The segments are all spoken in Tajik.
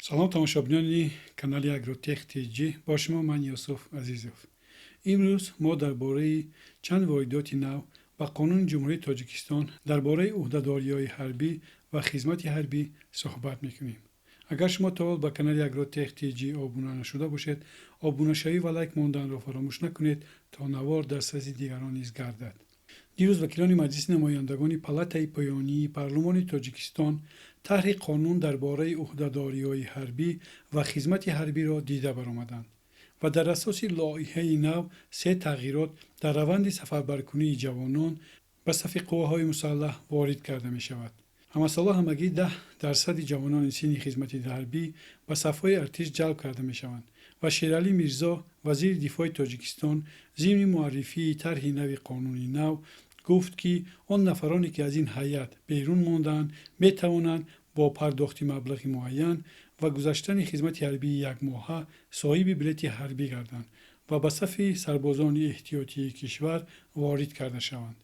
Салом, тамошобинони канали Агротех Тҷ, бо шумо ман, Юсуф Азизов. Имрӯз мо дар бораи чанд воридоти нав ба Қонуни Ҷумҳурии Тоҷикистон дар бораи ӯҳдадориҳои ҳарбӣ ва хизмати ҳарбӣ суҳбат мекунем. Агар шумо то ҳол ба канали Агротех Тҷ обуна нашуда бошед, обунашавӣ ва лайк монданро фаромӯш накунед, то навор дастраси дигарон низ гардад. Дирӯз вакилони Маҷлиси намояндагони палатаи поёнии парлумони Тоҷикистон тарҳи қонун дар бораи ӯҳдадориҳои ҳарбӣ ва хизмати ҳарбиро дида баромаданд ва дар асоси лоиҳаи нав се тағйирот дар раванди сафарбаркунии ҷавонон ба сафи қувваҳои мусаллаҳ ворид карда мешавад. Ҳамасола ҳамагӣ 10 дарсади ҷавонони синни хизмати ҳарбӣ ба сафҳои артиш ҷалб карда мешаванд ва Шералӣ Мирзо, вазири дифои Тоҷикистон, зимни муаррифии тарҳи нави қонуни нав гуфт, ки он нафароне, ки аз ин ҳайат берун мондаанд, метавонанд бо пардохти маблағи муайян ва гузаштани хизмати ҳарбии якмоҳа соҳиби билети ҳарбӣ гарданд ва ба сафи сарбозони эҳтиётии кишвар ворид карда шаванд.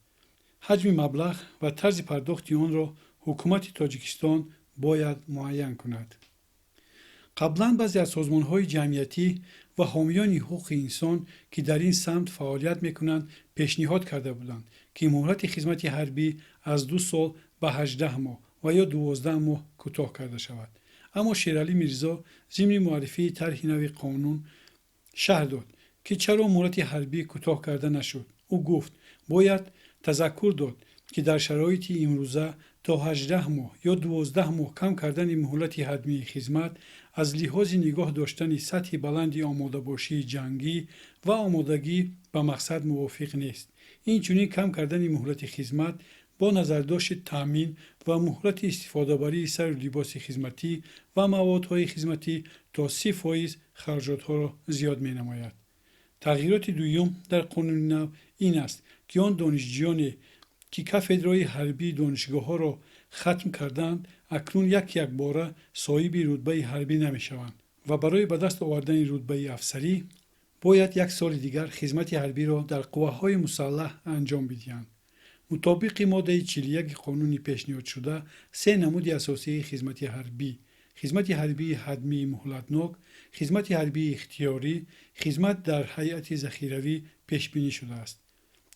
Ҳаҷми маблағ ва тарзи пардохти онро ҳукумати Тоҷикистон бояд муайян кунад. Қаблан баъзе аз созмонҳои ҷамъиятӣ ва ҳомиёни ҳуқуқи инсон, ки дар ин самт фаъолият мекунанд, пешниҳод карда буданд, ки муҳлати хизмати ҳарбӣ аз 2 сол ба 18 моҳ ва ё 12 моҳ кӯтоҳ карда шавад. Аммо Шералӣ Мирзо зимни муаррифии тарҳи нави қонун шарҳ дод, ки чаро муҳлати ҳарбӣ кӯтоҳ карда нашуд. Ӯ гуфт, бояд тазаккур дод, ки дар шароити имрӯза то 18 моҳ ё 12 моҳ кам кардани муҳлати ҳатмии хизмат аз лиҳози нигоҳ доштани сатҳи баланди омодабошии ҷангӣ ва омодагӣ ба мақсад мувофиқ нест. Инчунин кам кардани муҳлати хизмат бо назардошти таъмин ва муҳлати истифодабарии сару либоси хизматӣ ва маводҳои хизматӣ то 30 фоиз хароҷотҳоро зиёд менамояд. Тағйироти дуюм дар қонуни нав ин аст, ки он донишҷӯёне, ки кафедраҳои ҳарбии донишгоҳҳоро хатм кардаанд, акнун як якбора соҳиби рутбаи ҳарбӣ намешаванд ва барои ба даст овардани рутбаи афсарӣ бояд як соли дигар хизмати ҳарбиро дар қувваҳои мусаллаҳ анҷом бидиҳанд. Мутобиқи моддаи 41 қонуни пешниҳодшуда, се намуди асосии хизмати ҳарбӣ: хизмати ҳарбии ҳатмии муҳлатнок, хизмати ҳарбии ихтиёрӣ, хизмат дар ҳайати захиравӣ пешбинӣ шудааст.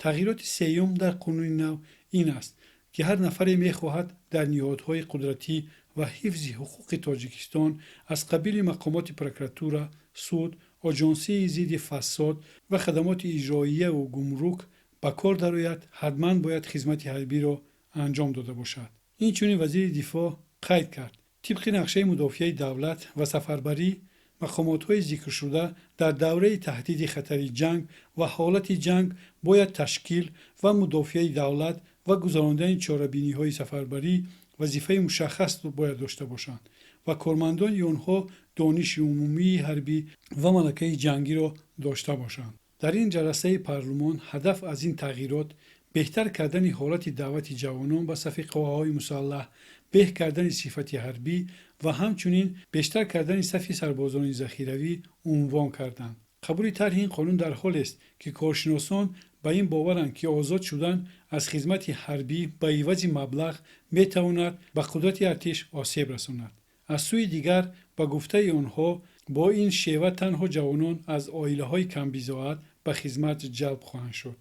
Тағйироти сеюм дар қонуни нав ин аст, ки ҳар нафаре мехоҳад дар ниҳодҳои қудратӣ ва ҳифзи ҳуқуқи Тоҷикистон аз қабили мақомоти прокуратура, суд, Оҷонсии зидди фасод ва хадамоти иҷроияву гумрук ба кор дарояд, ҳатман бояд хизмати ҳарбиро анҷом дода бошад. Инчунин вазири дифоъ қайд кард, тибқи нақшаи мудофиаи давлат ва сафарбарӣ, мақомотҳои зикршуда дар давраи таҳдиди хатари ҷанг ва ҳолати ҷанг бояд ташкил ва мудофиаи давлат ва гузарондани чорабиниҳои сафарбарӣ вазифаи мушаххас бояд дошта бошанд ва кормандони онҳо дониши умумии ҳарбӣ ва малакаи ҷангиро дошта бошанд. Дар ин ҷаласаи парлумон ҳадаф аз ин тағйирот беҳтар кардани ҳолати даъвати ҷавонон ба сафи қувваҳои мусаллаҳ, беҳ кардани сифати ҳарбӣ ва ҳамчунин бештар кардани сафи сарбозони захиравӣ унвон карданд. Қабули тарҳи ин қонун дар ҳолест, ки коршиносон ба ин боваранд, ки озод шудан аз хизмати ҳарбӣ ба ивази маблағ метавонад ба қудрати артиш осеб расонад. Аз сӯи дигар, ба гуфтаи онҳо, бо ин шева танҳо ҷавонон аз оилаҳои камбизоат ба хизмат ҷалб хоҳанд шуд.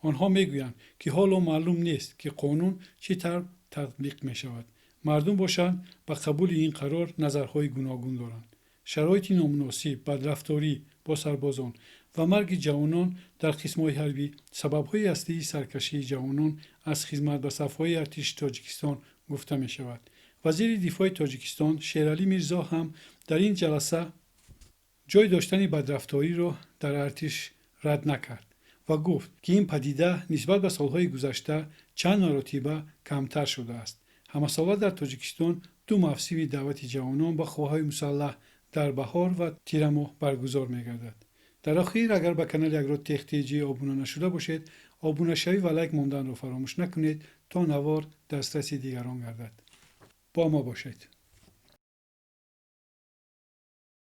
Онҳо мегӯянд, ки ҳоло маълум нест, ки қонун чӣ тавр татбиқ мешавад. Мардум бошанд, ба қабули ин қарор назарҳои гуногун доранд. Шароити номуносиб, бадрафторӣ бо сарбозон ва марги ҷавонон дар қисмҳои ҳарбӣ сабабҳои аслии саркашии ҷавонон аз хизмат ба сафҳои артиши Тоҷикистон гуфта мешавад. Вазири дифои Тоҷикистон Шералӣ Мирзо ҳам дар ин ҷаласа ҷой доштани бадрафториро дар артиш рад накард ва гуфт, ки ин падида нисбат ба солҳои гузашта чанд маротиба камтар шудааст. Ҳамасола дар Тоҷикистон ду мавсими даъвати ҷавонон ба қувваҳои мусаллаҳ дар баҳор ва тирамоҳ баргузор мегардад. Дар охир, агар ба канали Агротех Тҷ обуна нашуда бошед, обунашавӣ ва лайк монданро фаромӯш накунед, то навор дастраси дигарон гардад. Бо мо бошед.